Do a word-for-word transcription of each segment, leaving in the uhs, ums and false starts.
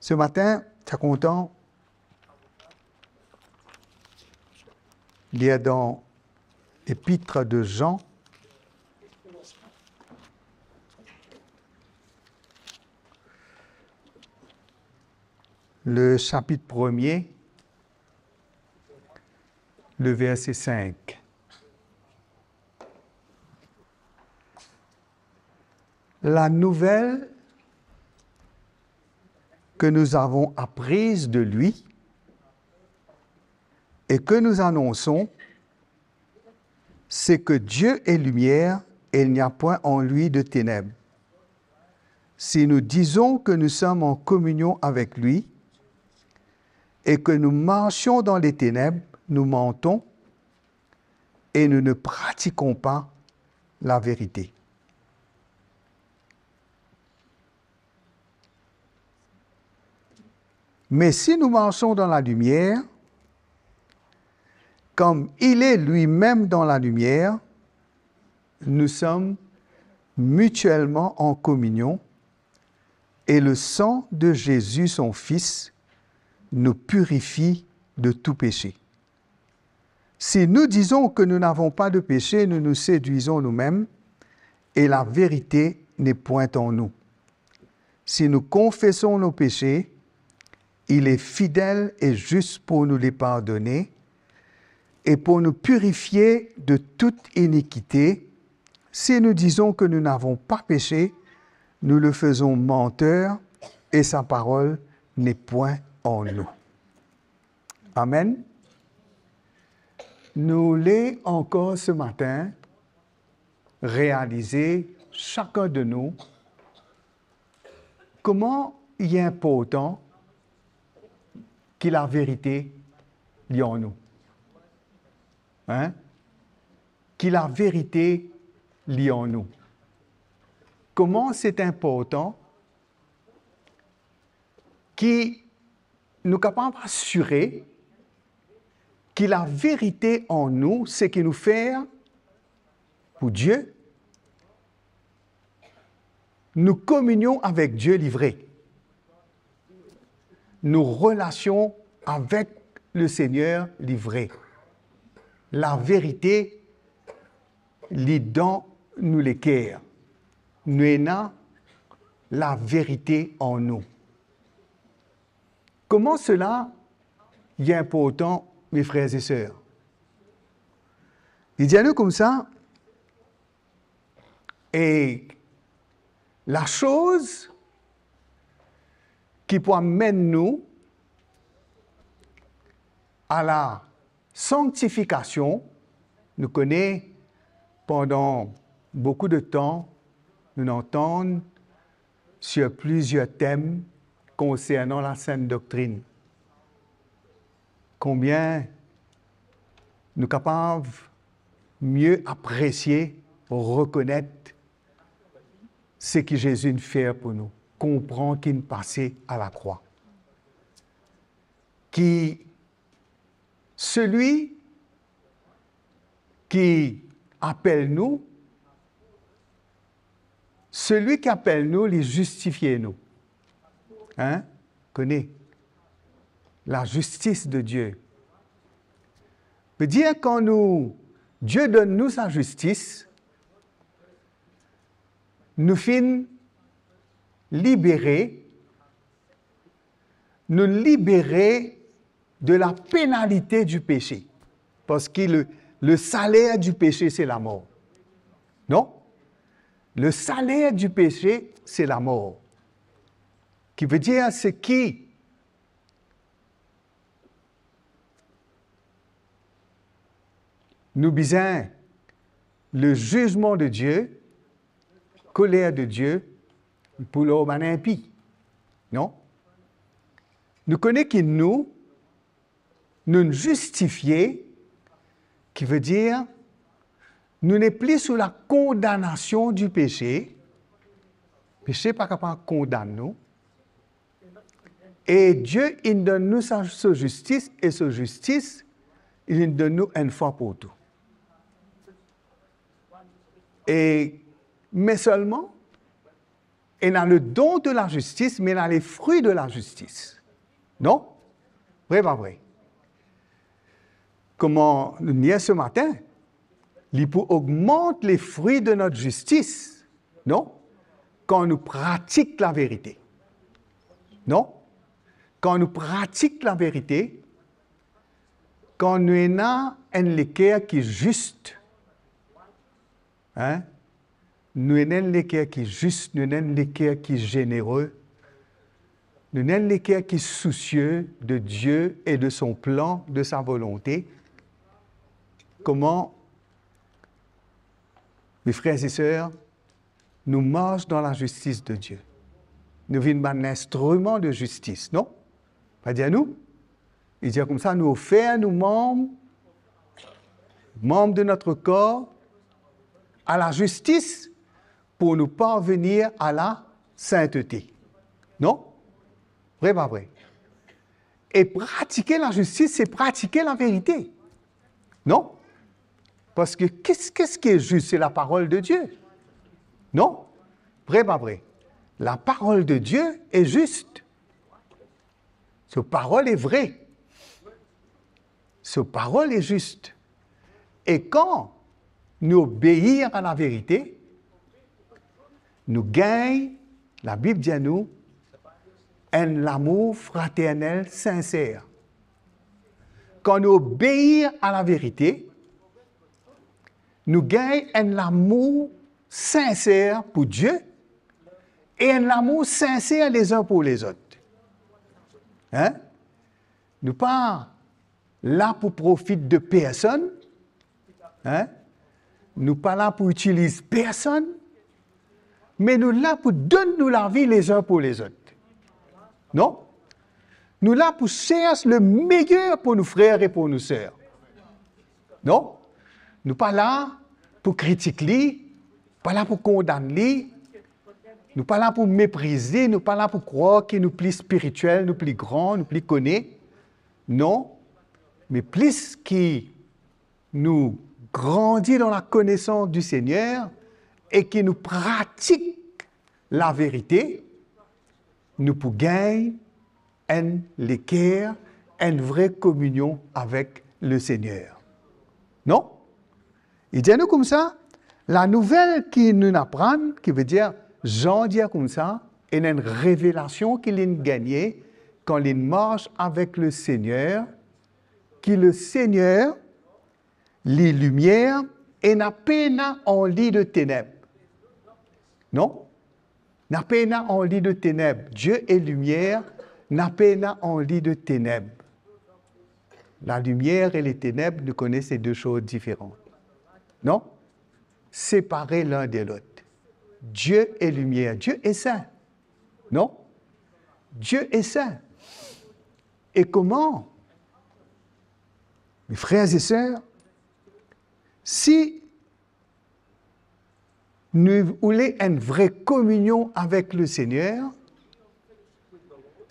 Ce matin, très content, lir dan Epit de Jean, le chapitre premier, le verset cinq. La nouvelle que nous avons apprise de lui et que nous annonçons, c'est que Dieu est lumière et il n'y a point en lui de ténèbres. Si nous disons que nous sommes en communion avec lui et que nous marchons dans les ténèbres, nous mentons et nous ne pratiquons pas la vérité. Mais si nous marchons dans la lumière, comme il est lui-même dans la lumière, nous sommes mutuellement en communion et le sang de Jésus, son Fils, nous purifie de tout péché. Si nous disons que nous n'avons pas de péché, nous nous séduisons nous-mêmes et la vérité n'est point en nous. Si nous confessons nos péchés, il est fidèle et juste pour nous les pardonner et pour nous purifier de toute iniquité. Si nous disons que nous n'avons pas péché, nous le faisons menteur et sa parole n'est point en nous. Amen. Nou le ankor ce matin realize, sakenn de nou, kouma li inportan ki laverite li an nou. Hein? Ki laverite li an nou. Kouma se inportan ki nou kapav asire ki laverite an nou, seki nou fer pou Die, nou kominion avek Die li vre. Nou relasion avek Lesegner li vre. Laverite li dan nou leker. Nou ena laverite an nou. Kouma sela li inportan, mes frères et sœurs? Li dir nou koumsa, e lasoz ki pou amenn nou a la sanktifikasion, nou kone pandan boukou de tan, nou antann sir plizier tem konsernan la Sint Doktrin. Konbien nou kapav mie apresie, rekonet seki Zezi inn fer pou nou, konpran ki inn pase a lakrwa. Ki selwi ki apel nou, selwi ki apel nou, li zistifie nou. Hein? Kone lazistis de Die. Vedir kan nou, Die donn nou sa zistis, nou finn libere, nou libere de la penalite di pese. Parski le, le saler di pese, se lamor. Non? Le saler di pese, se lamor. Ki vedir, seki nou bizin, le zizman de Die, koler de Die, pou lor bann inpi. Non? Nou kone ki nou, nou zistifie, ki vedir, nou nepli sou la kondanasion di pese. Pese pa kapav kondann nou. E Die inn donn nou sa, so zistis, e so zistis, inn donn nou enn fwa pou tou. E, me selman, Ena le don de lazistis, me ena lefri de lazistis. Non? Vre, pa vre? Kouma nou lir se matin, li pou ogmant lefri de not zistis, non? Kan nou pratik laverite. Non? Kan nou pratik laverite, kan nou ena enn leker ki zis, hein? Nou ena enn leker ki zis, nou ena enn leker ki zenere, nou ena enn leker ki sousie de Die e de son plan, de sa volonte. Kouma, me frer e ser, nou mars dan lazistis de Die. Nou vinn bann linstriman de zistis, non? Pa dir nou? Li dir koumsa, nou ofer nou manm, manm de not kor, a lazistis pou nou parvenir a lasintete. Non? Vre, pa vre? E pratike lazistis, se pratike laverite. Non? Parski ki, ki, ki zis? Se laparol de Die. Non? Vre, pa vre? Laparol de Die e zis. So parol e vre. So parol e zis. E kan nou obeir a laverite, nou gagn, Labib dir nou, enn lamour fraternel sinser. Kan nou obeir a laverite, nou gagn enn lamour sinser pou Die e enn lamour sinser lezin pou lezot. Hein? Nou pa la pou profit de personn, hein? Nou pa la pou itiliz personn, me nou la pou donn nou lavi lezin pou lezot. Non? Nou la pou sers le meyer pou nou frer e pou nou ser. Non? Nou pa la pou kritik li, pa la pou kondann li, nou pa la pou mepriz li, nou pa la pou krwar ki nou pli spiritiel, nou pli gran, nou pli kone. Non, me plis ki nou grandi dan lakonesans di Segner e ki nou pratik laverite, nou pou gagn enn leker, enn vre kominion avek Lesegner. Non? Li dir nou koumsa, lanouvel ki nou aprann, ki vedir Zan dir koumsa, ena enn revelasion ki linn gagne kan linn mars avek Lesegner, ki Lesegner, li limier, e napa pena an li de teneb. Non? Napa pena an li de teneb. Die e limier, napa pena an li de teneb. Lalimier e leteneb, nou kone se de soz diferan. Non? Separe lin de lot. Die e limier. Die e sin. Non? Die e sin. E kouma, me frer e ser, si nou oule enn vre kominion avek Lesegner,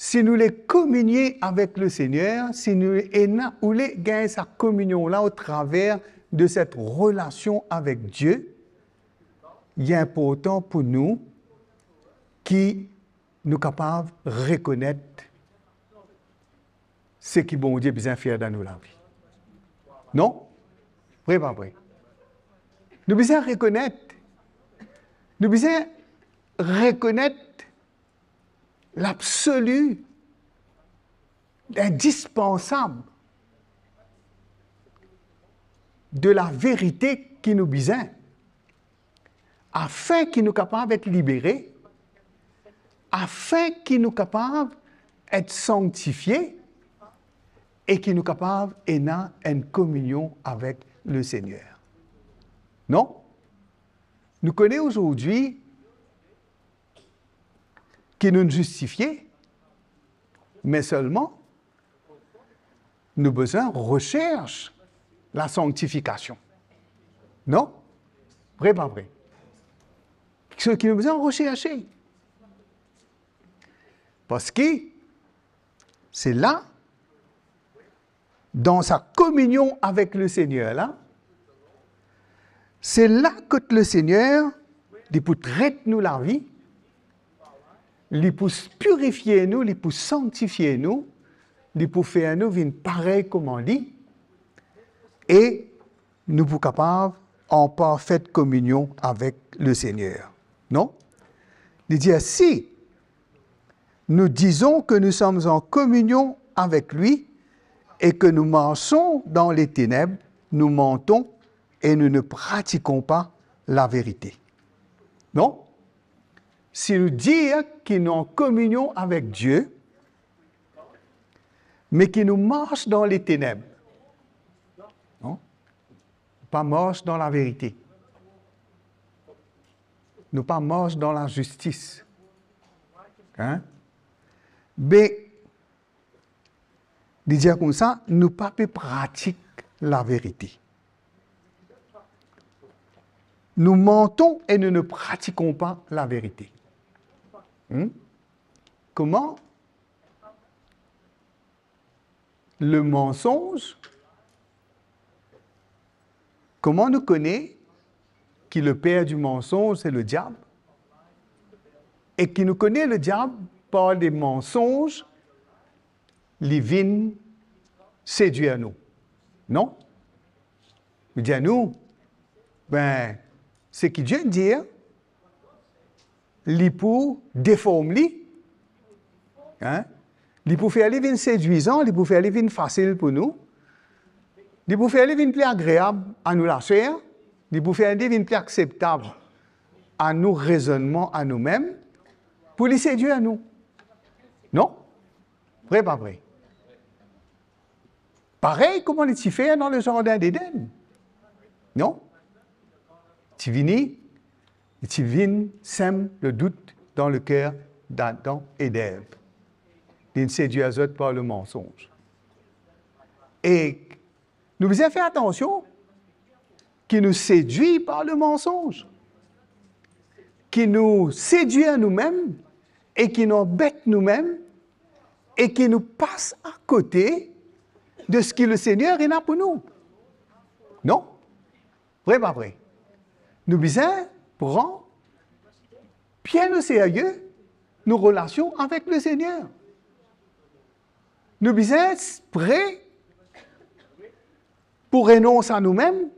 si nou oule kominie avek Lesegner, si nou ena, oule gagn sa kominion la atraver de set relasion avek Die, li inportan pou nou ki nou kapav rekonet seki Bondie bizin fer dan nou lavi. Non? Vre, pa vre? Nou bizin rekonet, nou bizin rekonet labsoli, lindispansab de laverite ki nou bizin, afin ki nou kapav et libere, afin ki nou kapav et sanktifie, e ki nou kapav ena enn kominion avek Lesegner. Non? Nou kone azordi ki nou zistifie, me selman nou bizin resers lasanktifikasion. Non? Vre, pa vre? Seki nou bizin reserse. Parski se la, dan sa kominion avek Lesegner la, se la kot Lesegner, li pou tret nou lavi, li pou pirifie nou, li pou sanktifie nou, li pou fer nou vinn parey kouma li, e nou pou kapav an parfet kominion avek Lesegner. Non? Li dir, si nous disons que nous sommes en communion avec lui et que nous marchons dans les ténèbres, nous mentons et nous ne pratiquons pas la vérité. Non? Si nou dir ki nou an kominion avek Die, me ki nou mars dan leteneb, non? Pa mars dan laverite. Nou pa mars dan lazistis. Hein? Be, li dir koumsa, nou pa pe pratik laverite. Nous mentons et nous ne pratiquons pas la vérité. Hmm? Kouma? Le mensonge, kouma nou kone ki le père du mensonge, c'est le diable? E ki nou kone le diab par de mansonz, li vinn sedwir nou. Non? Li dir nou, be, seki Die dir, li pou deform li, hein? Li pou fer li vinn sedwizan, li pou fer li vinn fasil pou nou, li pou fer li vinn pli agreab a nou laser, li pou fer li vinn pli akseptab a nou rezonnman, a noumem, pou li sedwir nou. Non? Vre, pa vre? Parey kouma li ti fer dan le zardin Eden. Non? Ti vini, li ti vinn sem le dout dan le ker d'Adam e d'Ev. Li sedwir zot par le mensonge. E nou bizin fer atansion ki nou sedwi par le mensonge, ki nou sedwir noumem e ki nou anbet noumem e ki nou pas akote de seki Lesegner ena pou nou. Non? Vre, pa vre? Nou bizin pran bien o serye nou relasion avek Lesegner. Nou bizin pre pou renons a noumem.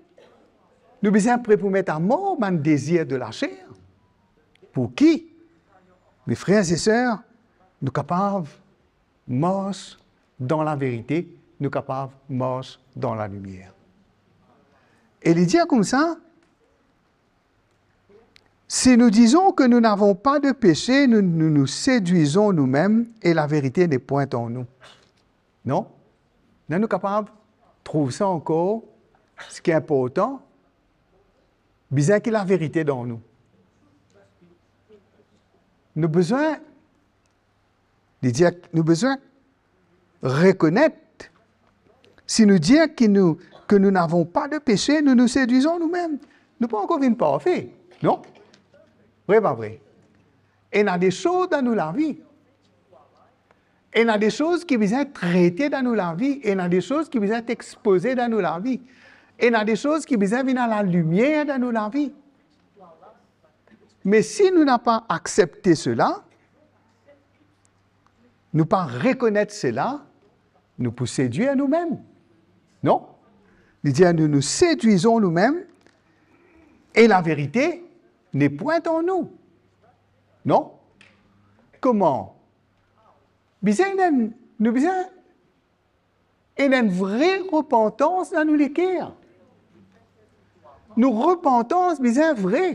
Nou bizin pre pou met amor bann dezir de laser. Pou ki, me frer e ser, nou kapav mars dan laverite, nou kapav mars dan lalimier. E li dir koumsa, si nous disons que nous n'avons pas de péché, nous, nous nous séduisons nous-mêmes et la vérité n'est point en nous. Non? La nou kapav trouv sa ankor, seki inportan, bizin ki laverite dan nou. Nou bizin, li dir, nou bizin rekonet, si nous disons que nous, que nous n'avons pas de péché, nous nous séduisons nous-mêmes. Nou pa ankor vinn parfe, non? Vre, pa vre? Ena de soz dan nou lavi. Ena de soz ki bizin trete dan nou lavi. Ena de soz ki bizin expoze dan nou lavi. Ena de soz ki bizin vinn a lalimier dan nou lavi. Me si nou napa aksepte sela, nou pa rekonet sela, nou pou sedwir noumem. Non? Li dir, nous nous séduisons nous-mêmes et la vérité n'est point en nous. Non? Kouma? Bizin enn, nou bizin ena enn vre repantans dan nou leker. Nou repantans bizin vre.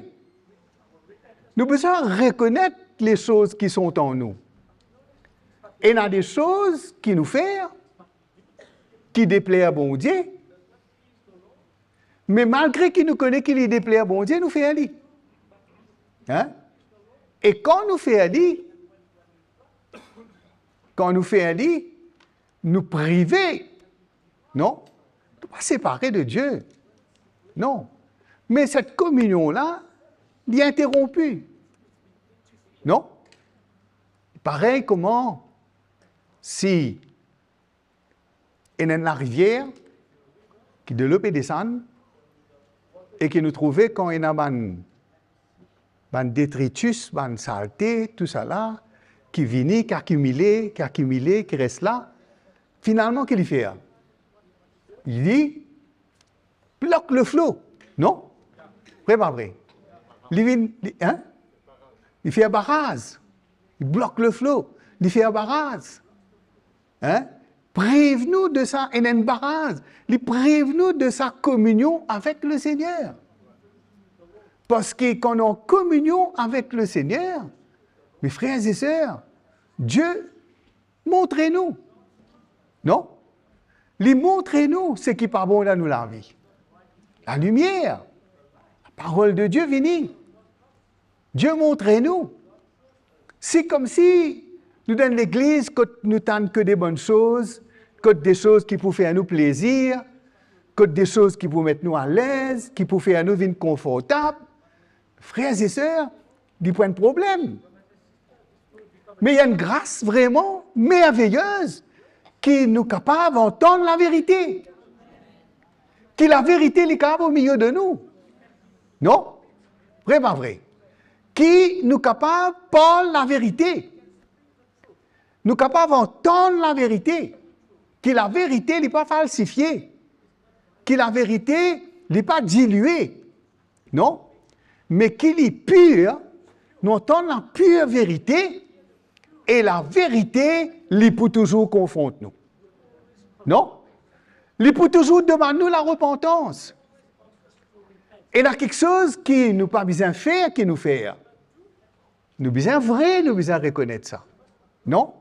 Nou bizin rekonet les choses qui sont en nous. Ena de soz ki nou fer ki depler Bondie, me malgre ki nou kone ki li depler Bondie, nou fer li. Hein? E kan nou fer li, kan nou fer li, nou prive, non? Nou pa separe de Die. Non. Me set kominion la, li interonpi. Non? Parey kouma si ena enn larivier ki delo pe desann, e ki nou trouve kan ena bann, bann detritis, bann salte, tousala, ki vini, ki akimile, ki akimile, ki res la. Finalman, ki li fer? Li blok leflo, non? Vre pa vre? Li vinn, li, hein? Li fer baraz. Li blok leflo. Li fer baraz. Hein? Priv nou de sa, enn, enn baraz. Li priv nou de sa kominion avek Lesegner. Parski kan nou an kominion avek Lesegner, me frer e ser, Die montre nou. Non? Li montre nou seki pa bon dan nou lavi. Lalimier, laparol de Die vini. Die montre nou. Si koumsi nou dan legliz kot nou tann ke de bonn soz, kot de soz ki pou fer nou plezir, kot de soz ki pou met nou alez, ki pou fer nou vinn konfortab, frer e ser, li pa enn problem. Me li enn gras vreman merveyez ki nou kapav antann laverite. Ki laverite li kapav omilie de nou. Non? Vre pa vre? Ki nou kapav parl laverite. Nou kapav antann laverite. Ki laverite li pa falsifie. Ki laverite li pa dilie. Non? Me ki li pir, nou antann lapir verite, e laverite, li pou touzour konfront nou. Non? Li pou touzour demann nou larepantans. Ena kiksoz ki nou pa bizin fer, ki nou fer. Nou bizin vre, nou bizin rekonet sa. Non?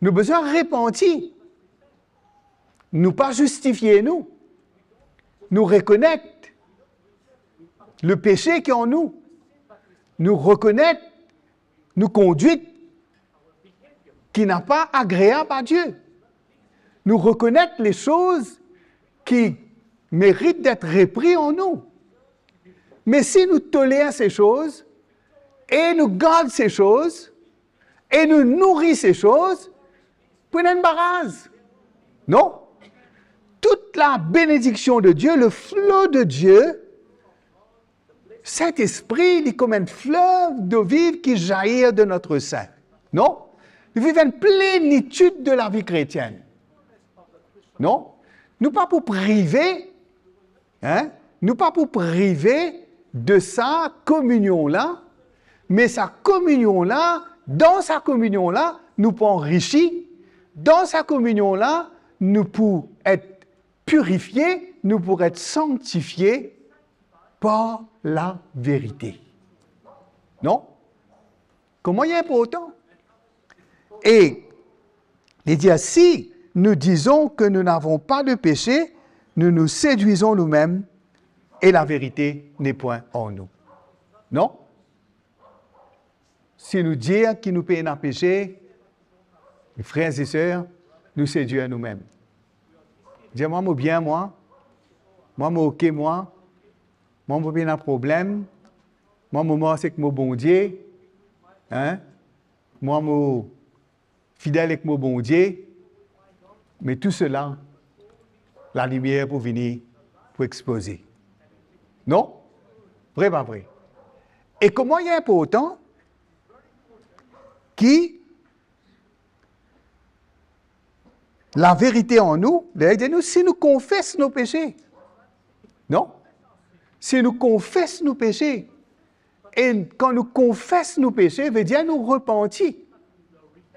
Nou bizin repanti. Nou pa zistifie nou. Nou rekonet lepese ki an nou. Nou rekonet nou kondwit ki napa agreab a Die. Nou rekonet lesoz ki merit det repri an nou. Me si nou toler se soz, e nou gard se soz, e nou nouri se soz, pou ena enn baraz. Non? Tout labenediksion de Die, leflo de Die, Sintespri, li kouma enn flev d'eau vive qui jaillit de notre sein. Non? Li vinn enn plenitid de lavi kretienn. Non? Nou pa pou prive, hein? Nou pa pou prive de sa kominion la, me sa kominion la, dan sa kominion la, nou pou anrisi, dan sa kominion la, nou pou et pirifie, nou pou et sanktifie par laverite. Non? Kouma li inportan? E li dir, si nous disons que nous n'avons pas de péché, nous nous séduisons nous-mêmes et la vérité n'est point en nous. Non? Si nou dir ki nou pena pese, frer e ser, nou sedir noumem. Dir, mwa, mo bien, mwa. Mwa, mo oke, mwa. Mwa, mo pena problem. Mwa, mo mars ek mo Bondie. Hein? Mwa, mo fidel ek mo Bondie, me tou sela, lalimier pou vini, pou expoze. Non? Vre pa vre? E kouma li inportan ki laverite an nou, li dir nou, si nou konfes nou pese, non? Si nou konfes nou pese, e kan nou konfes nou pese, vedir nou repanti.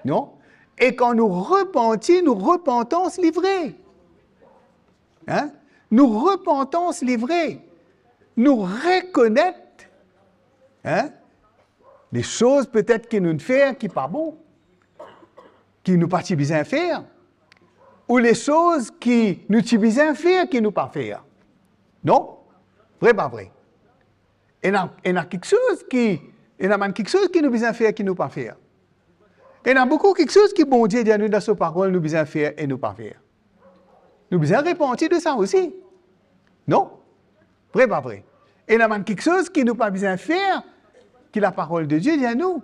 Non? E kan nou repanti, nou repantans li vre. Hein? Nou repantans li vre. Nou rekonet, hein, lesoz petet ki nou fer ki pa bon, ki nou pa ti bizin fer, ou lesoz ki nou ti bizin fer ki nou pa fer. Non? Vre pa vre? Ena, ena kiksoz ki, ena bann kiksoz ki nou bizin fer ki nou pa fer. Ena boukou kiksoz ki Bondie dir nou dan so parol nou bizin fer e nou pa fer. Nou bizin repanti de sa osi. Non? Vre pa vre? Ena bann kiksoz ki nou pa bizin fer, ki laparol de Die dir nou.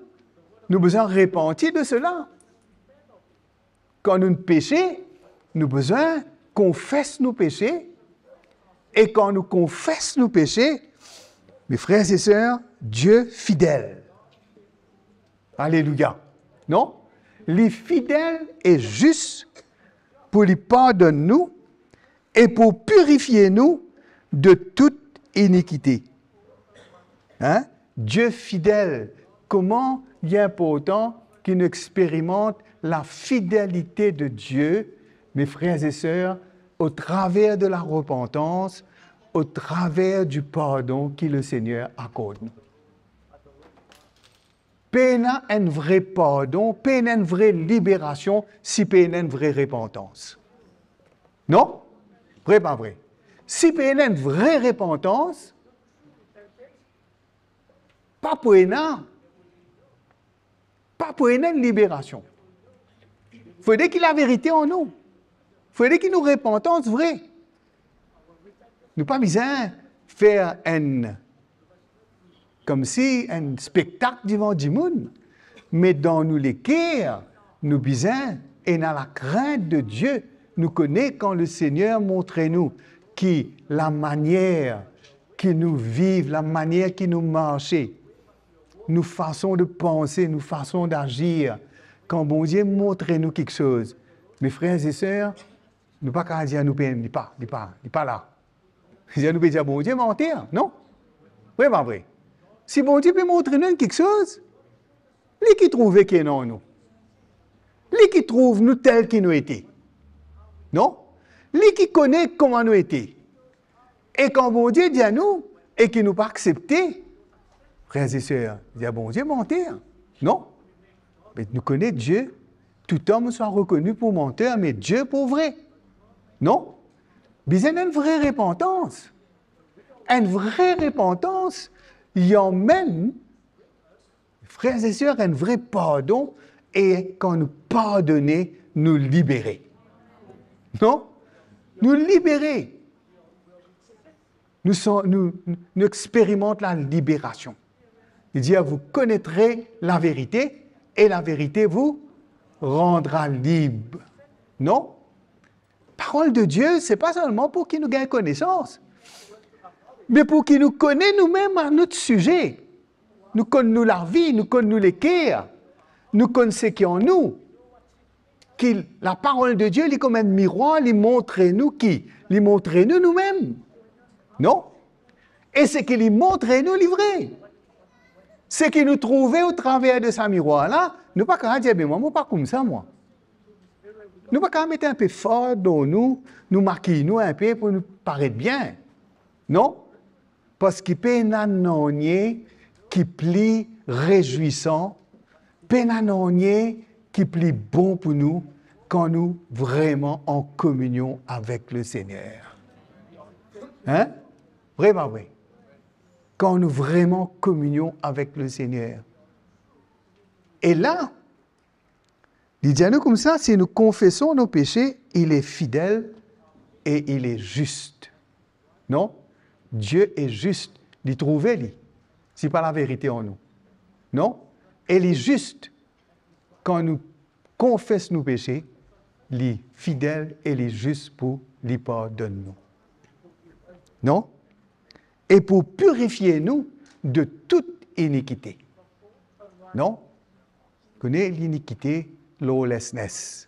Nou bizin repanti de sela. Kan nou pese, nou bizin konfes nou pese, e kan nou konfes nou pese, me frer e ser, Die fidel. Alelouya. Non? Li fidel e zis pou li pardonn nou e pou pirifie nou de tout inikite. Hein? Dieu fidel, kouma li inportan ki nou experimant lafidelite de Dieu, mes frères et sœurs, au travers de la repentance, au travers du pardon que le Seigneur accorde nou. Pena enn vre pardon, pena enn vre liberasion, si pena enn vre repantans. Non? Vre pa vre? Si pena enn vre repantans, pa pou ena, pa pou ena enn liberasion. Fode ki laverite an nou. Fode ki nou repantans vre. Nou pa bizin fer enn, koumsi enn spektak devan dimoun, me dan nou leker, nou bizin ena lakrint de Dieu. Nou kone kan Lesegner montre nou ki lamanier ki nou viv, lamanier ki nou marse, nou fason de panse, nou fason dazir, kan Bondie montre nou kiksoz, mes frères et sœurs, nou pa kapav dir nou pe, li pa, li pa, li pa la. Dir nou pe dir Bondie manter, non? Vre pa vre? Si Bondie pe montre nou enn kiksoz, li ki trouve ki ena an nou. Li ki trouv nou tel ki nou ete. Non? Li ki kone kouma nou ete. E kan Bondie dir nou, e ki nou pa aksepte, frer e ser, dir Bondie manter, non? Me nou kone Die, tout homme soit reconnu pour menteur, mais Dieu pour vrai. Non? Bizin enn vre repantans. Enn vre repantans, li amenn, frer e ser, enn vre pardon, e kan nou pardone, nou libere. Non? Nou libere. Nou san-, nou, nou experimant laliberasion. Li dir, vous connaîtrez la vérité et la vérité vous rendra libre. Non? Parol de Die, se pa selman pou ki nou gagn konesans, me pou ki nou kone noumem a nou size. Nou konn nou lavi, nou konn nou leker, nou konn seki an nou. Ki laparol de Die, li kouma enn mirwar, li montre nou ki? Li montre nou noumem. Non? E seki li montre nou, li vre. Seki nou trouve o traver de sa mirwar la, nou pa kapav dir, "Be mwa, mo pa koumsa, mwa." Nou pa kapav met inpe fard dan nou, nou makiy nou inpe pou nou paret bien. Non? Parski pena nanye ki pli rezwisan, pena nanye ki pli bon pou nou kan nou vreman an kominion avek Lesegner. Hein? Vre pa vre? Kan nou vreman kominion avek Lesegner. E la, li dir nou koumsa, si nous confessons nos péchés, il est fidèle et il est juste. Non? Die e zis, li trouve li. Si pa laverite an nou. Non? E li zis, kan nou konfes nou pese, li fidel e li zis pou li pardonn nou. Non? E pou pirifie nou de tout inikite. Non? Kone linikite, lawlessness.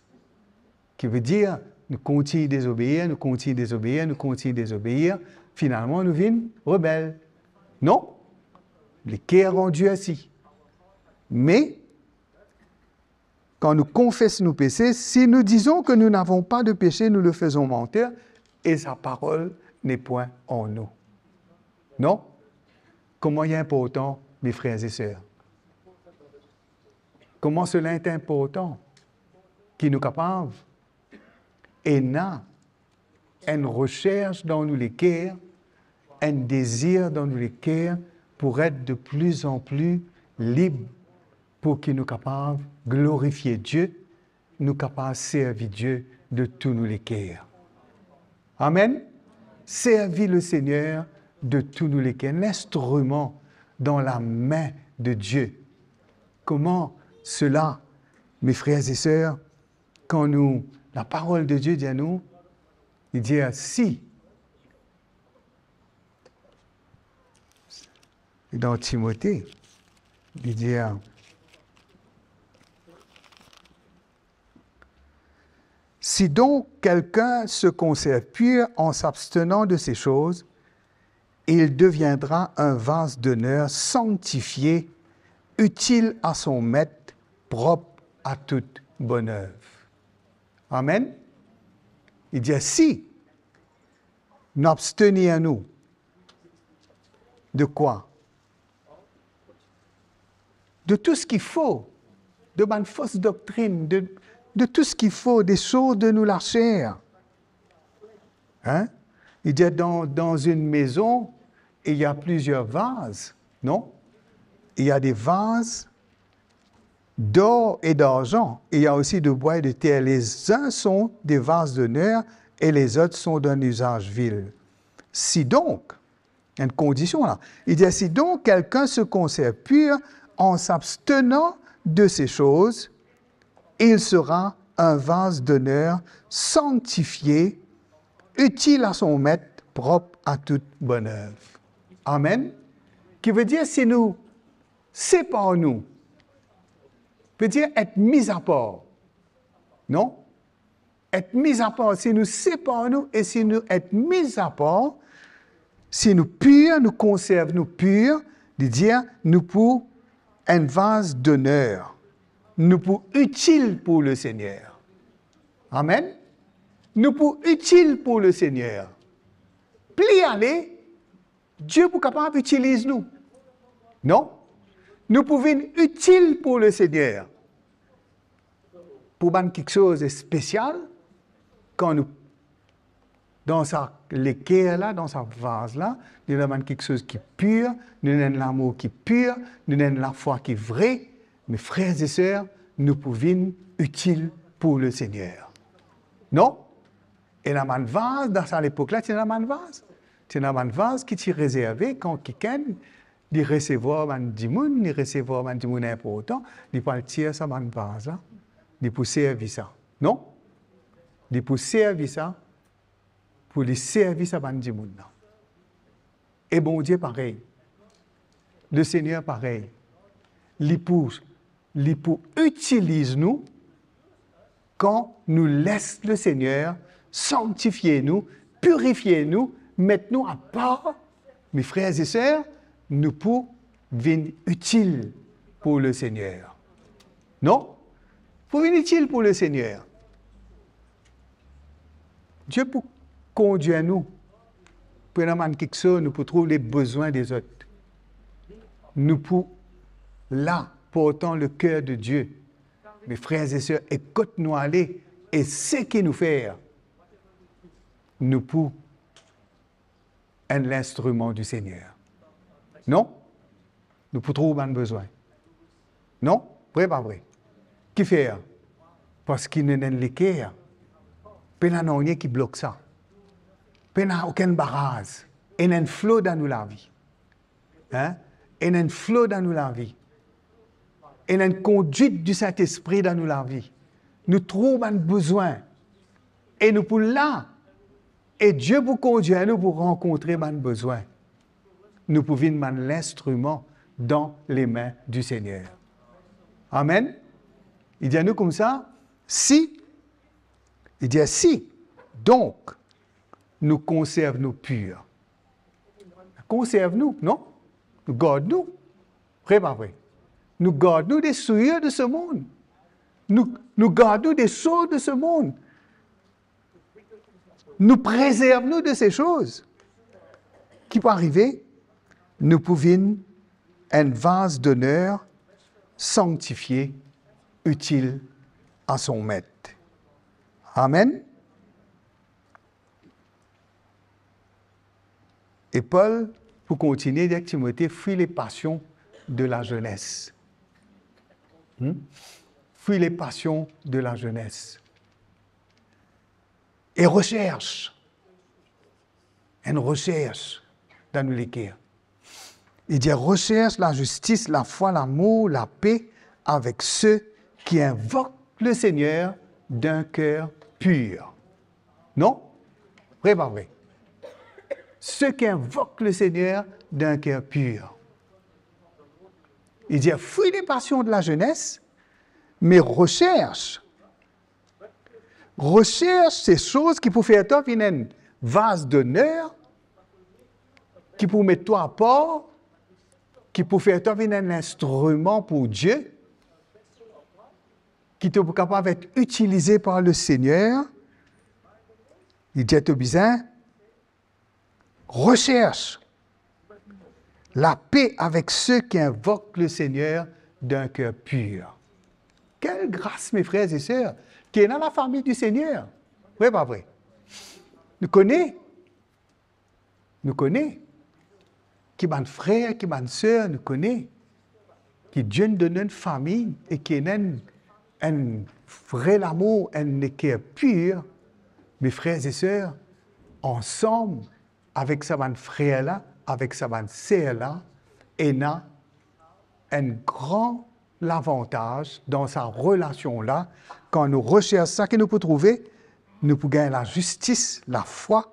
Ki vedir, nou kontign dezobeir, nou kontign dezobeir, nou kontign dezobeir, finalman nou vinn rebel. Non? Leker andirsi. Me, kan nou konfes nou pese, si nous disons que nous n'avons pas de péché, nous le faisons menteur et sa parole n'est point en nous. Non? Kouma li inportan, mes frères et sœurs. Kouma sela ete inportan ki nou kapav ena enn resers dan nou leker, enn dezir dan nou leker pou et de plus en plus lib, pou ki nou kapav glorifie Die, nou kapav servi Die de tou nou leker. Amen. Servi Lesegner de tou nou leker, linstriman dan lame de Die. Kouma sela, mes frères et sœurs, kan nou, laparol de Die dir nou, li dir si, dan Timote, li dir, Si donc quelqu'un se conserve pur en s'abstenant de ces choses, il deviendra un vase d'honneur sanctifié, utile à son maître, propre à toute bonne œuvre. Amen. Li dir, si nou abstenir nou de kwa? De tou seki fo, de bann fos doktrinn, de, de tou seki fo, de soz de nou laser. Hein? Il dit, dans, dans une maison, il y a plusieurs vases, non? Il y a des vases d'or et d'argent, il y a aussi de bois et de terre. Les uns sont des vases d'honneur et les autres sont d'un usage vil. Si donc, enn kondision la, li dir, si donc quelqu'un se conserve pur en s'abstenant de ces choses, il sera un vase d'honneur sanctifié, utile à son maître, propre à toute bonne œuvre. Amen. Ki vedir, si nou separ nou, vedir et mis à part. Non? Et mis à part, si nou separ nou e si nou et mis à part, si nou pir, nou konserv nou pir, li dir nou pou enn vaz d'oner, nou pou itil pou Lesegner. Amen. Nou pou itil pou Lesegner. Pli ale, Die pou kapav itiliz nou. Non? Nou pou vinn itil pou Lesegner. Pou bann kiksoz spesial, kan nou, dan sa leker la, dan sa vaz la, nou ena bann kiksoz ki pir, nou ena enn lamour ki pir, nou ena enn lafwa ki vre, me frer e ser, nou pou vinn itil pou Lesegner. Non? Ena bann vaz, dan sa lepok la, ti ena bann vaz. Ti ena bann vaz ki ti rezerve kan kikenn li resevwar bann dimoun, li resevwar bann dimoun inportan, li pou al tir sa bann vaz la, li pou servi sa. Non? Li pou servi sa, pou li servi sa bann dimoun la. E Bondie parey. Lesegner parey. Li pou, li pou itiliz nou kan nou les Lesegner sanktifie nou, pirifie nou, met nou apar. Me frer e ser, nou pou vinn itil pou Lesegner. Non? Pou vinn itil pou Lesegner. Die pou kondir nou. Pou ena bann kiksoz, nou pou trouv lebezwin dezot. Nou pou la, portan leker de Die. Me frer e ser, e kot nou ale, e seki nou fer, nou pou enn linstriman di Segner. Non? Nou pou trouv bann bezwin. Non? Vre pa vre? Kifer? Parski nou ena enn leker. Pena nanye ki blok sa. Pena okenn baraz. Ena enn flo dan nou lavi. Hein? Ena enn flo dan nou lavi. Ena enn kondwit di Sintespri dan nou lavi. Nou trouv bann bezwin. E nou pou la. E Die pou kondir nou pou rankontre bann bezwin. Nou pou vinn bann linstriman dan lame di Segner. Amen. Li dir nou koumsa, si, li dir si, donk, nou konserv nou pir. Konserv nou, non? Nou gard nou. Vre pa vre? Nou gard nou de souillures de ce monde. Nou, nou gard nou de soz de ce monde. Nou prezerv nou de se soz. Ki pou arive? Nou pou vinn enn vaz d'oner, sanktifie, itil a son met. Amen. E Pol pou kontinie, dir Timote, fuis les passions de la jeunesse. Hmm? Fuis les passions de la jeunesse. E resers. Enn resers dan nou leker. Li dir, resers lazistis, lafwa, lamour, lape avek se ki invok Lesegner dan enn ker pir. Non? Vre pa vre? Se ki invok Lesegner dan enn ker pir. Li dir, fuis les passions de la jeunesse, me resers Resers se soz ki pou fer twa vinn enn vaz doner, ki pou met twa apar, ki pou fer twa vinn enn instriman pou Die, ki to pou kapav et itilize par Lesegner. Li dir to bizin resers lape avek se ki invok Lesegner dan enn ker pir. Kel gras, me frer e ser, ki ena lafami di Segner. Vre pa vre? Nou kone, nou kone ki bann frer, ki bann ser, nou kone ki Die donn nou enn fami e ki ena enn, enn vre lamour, enn leker pir. Me frer e ser, ansam avek sa bann frer la, avek sa bann ser la, ena enn gran lavantaz dan sa relasion la. Kan nou resers sa ki nou pou trouve, nou pou gagn lazistis, lafwa,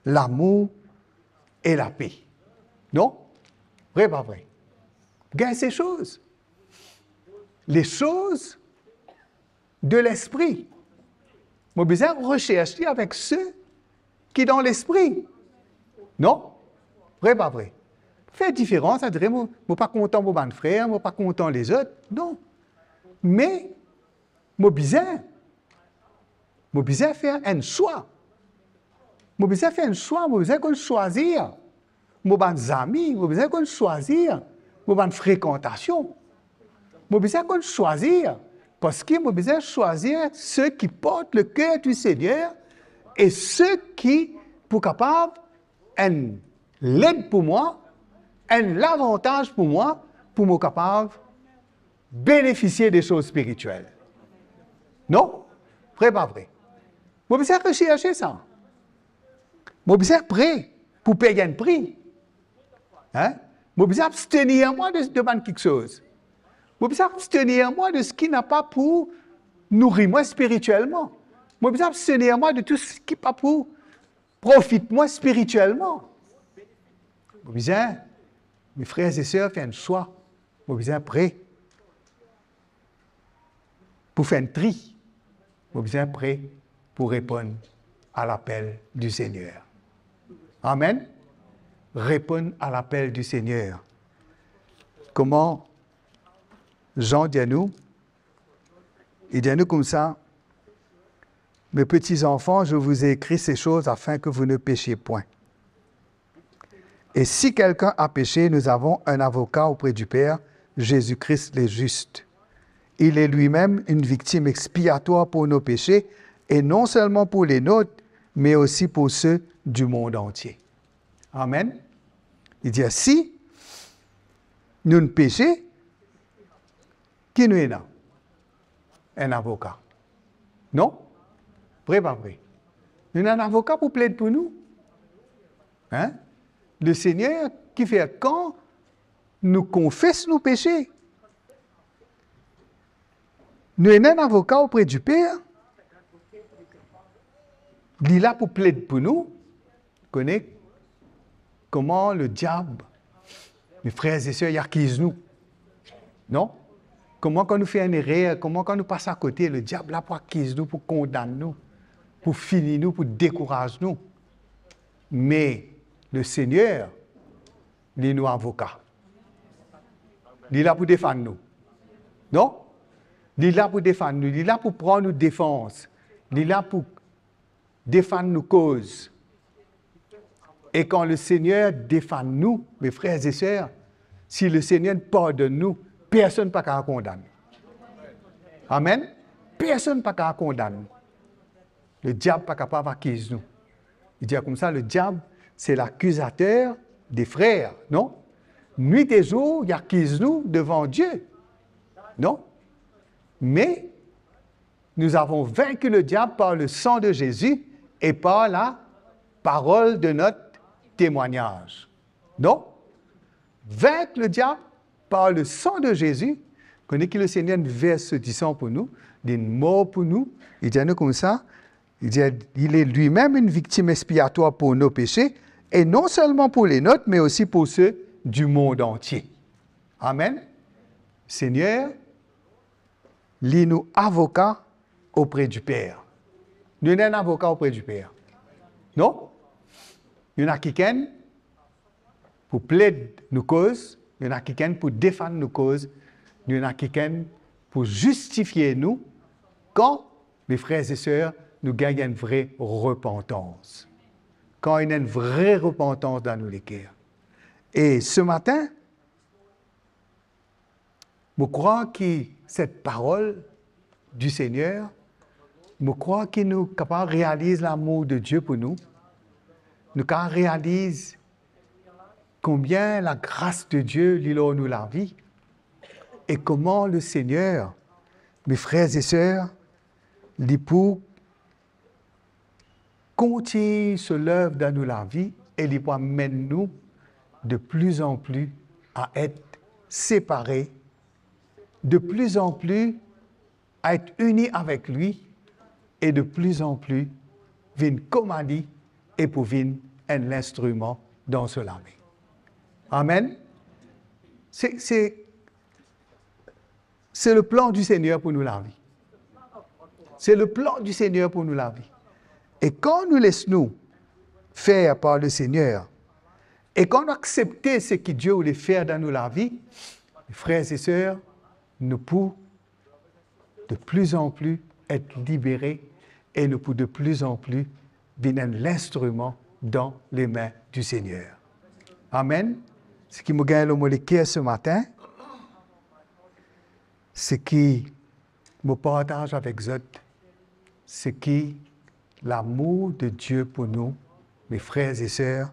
lamour e lape. Non? Vre pa vre? Gagn se soz. Les choses de l'esprit. Mo bizin resers li avek se ki dan lespri. Non? Vre pa vre? Fer diferans, sa dir mo, mo pa kontan mo bann frer, mo pa kontan lezot. Non. Me mo bizin, mo bizin fer enn swa. Mo bizin fer enn swa, mo bizin konn swazir mo bann zami, mo bizin konn swazir mo bann frekantasion. Mo bizin konn swazir, parski mo bizin swazir se ki port leker di Segner e se ki pou kapav enn led pou mwa, enn lavantaz pou mwa, pou mo kapav benefisie de soz spiritiel. Non? Vre pa vre? Mo bizin reserse sa. Mo bizin pre pou pey enn pri. Hein? Mo bizin abstenir mwa de, de bann kiksoz. Mo bizin abstenir mwa de seki napa pou nouri mwa spiritielman. Mo bizin abstenir mwa de tou seki pa pou profit mwa spiritielman. Mo bizin, me frer e ser, fer enn swa. Mo bizin pre pou fer enn tri. Mo bizin pre pou reponn a lapel di Segner. Amen. Reponn a lapel di Segner. Kouma Jean dir nou, li dir nou koumsa, Mes petits enfants, je vous ai écrit ces choses afin que vous ne péchiez point. Et si quelqu'un a péché, nous avons un avocat auprès du Père, Jésus-Christ le juste. Il est lui-même une victime expiatoire pour nos péchés, et non seulement pour les nôtres, mais aussi pour ceux du monde entier. Amen. Li dir, si nou pese, ki nou ena? Enn avoka. Non? Vre pa vre? Nou ena enn avoka pou pled pou nou. Hein? Lesegner ki fer kan nou konfes nou pese, nou ena enn avoka opre di Per. Li la pou pled pou nou. Kone kouma lediab, me frer e ser, li akiz nou? Non? Kouma kan nou fer enn erer, kouma kan nou pas akote, lediab la pou akiz nou, pou kondann nou, pou fini nou, pou dekouraz nou. Me Lesegner, li nou avoka. Li la pou defann nou. Non? Li la pou defann nou, li la pou pran nou defans, li la pou defann nou koz. E kan Lesegner defann nou, me frer e ser, si Lesegner pardonn nou, personn pa kapav kondann. Amen? Personn pa kapav kondann. Lediab pa kapav akiz nou. Li dir koumsa, lediab se lakizater de frer, non? Nuit et jour, li akiz nou devan Die, non? Mais nous avons vaincu le diable par le sang de Jésus et par la parole de notre témoignage. Non? Vink lediab par le sang de Jésus. Kone ki Lesegner inn vers so disan pou nou, li mor pou nou. Li dir nou koumsa, li dir, il est lui-même une victime expiatoire pour nos péchés, et non seulement pour les nôtres, mais aussi pour ceux du monde entier. Amen. Lesegner, li nou avoka opre di Per. Nou ena enn avoka opre di Per. Non? Nou ena kikenn pou pled nou koz, nou ena kikenn pou defann nou koz, nou ena kikenn pou zistifie nou kan, me frer e ser, nou gagn enn vre repantans. Kan ena enn vre repantans dan nou leker. E se matin, mo krwar ki set parol di Segner, mo krwar ki nou kapav realiz lamour de Die pou nou. Nou kapav realiz konbien lagras de Die li lor nou lavi, e koman Lesegner, me frer e ser, li pou kontign so lev dan nou lavi e li pou amenn nou de pli an pli a et separe, de pli an pli a et ini avek li e de pli an pli vinn koma li e pou vinn enn linstriman dan so lame. Amen. Se, se, se le plan di Segner pou nou lavi. Se le plan di Segner pou nou lavi. E kan nou les nou fer par Lesegner, e kan nou aksepte seki Die oule fer dan nou lavi, frer e ser, nou pou de pli an pli et libere e nou pou de pli an pli vinn enn linstriman dan lame di Segner. Amen. Seki mo gagn lor mo leker se matin, seki mo partaz avek zot, seki lamour de Die pou nou, me frer e ser,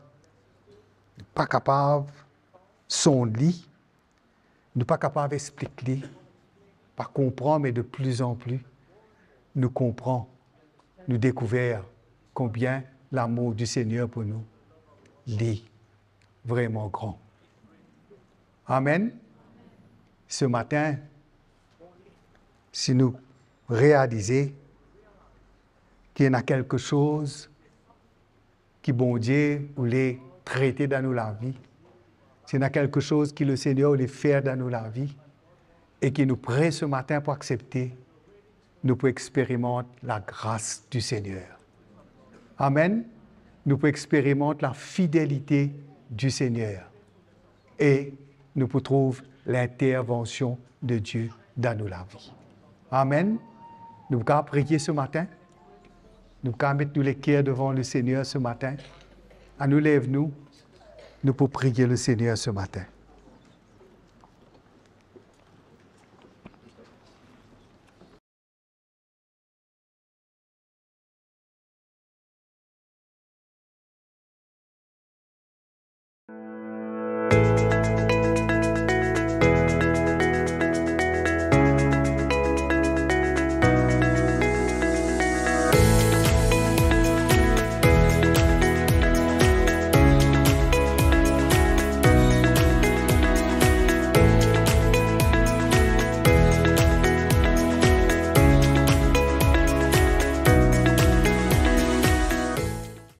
nou pa kapav sonn li, nou pa kapav explik li, pa konpran, me de pli an pli nou konpran, nou dekouver konbien lamour di Segner pou nou, li vreman gran. Amen. Se matin, si nou realize ki ena kelke soz ki Bondie oule trete dan nou lavi, si ena kelke soz ki Lesegner oule fer dan nou lavi, e ki nou pre se matin pou aksepte, nou pou experimant lagras di Segner. Amen. Nou pou experimant lafidelite di Segner. E nou pou trouv lintervansion de Die dan nou lavi. Amen. Nou pou kapav priye se matin. Nou pou kapav met nou leker devan Lesegner se matin. Anou lev nou, nou pou priye Lesegner se matin.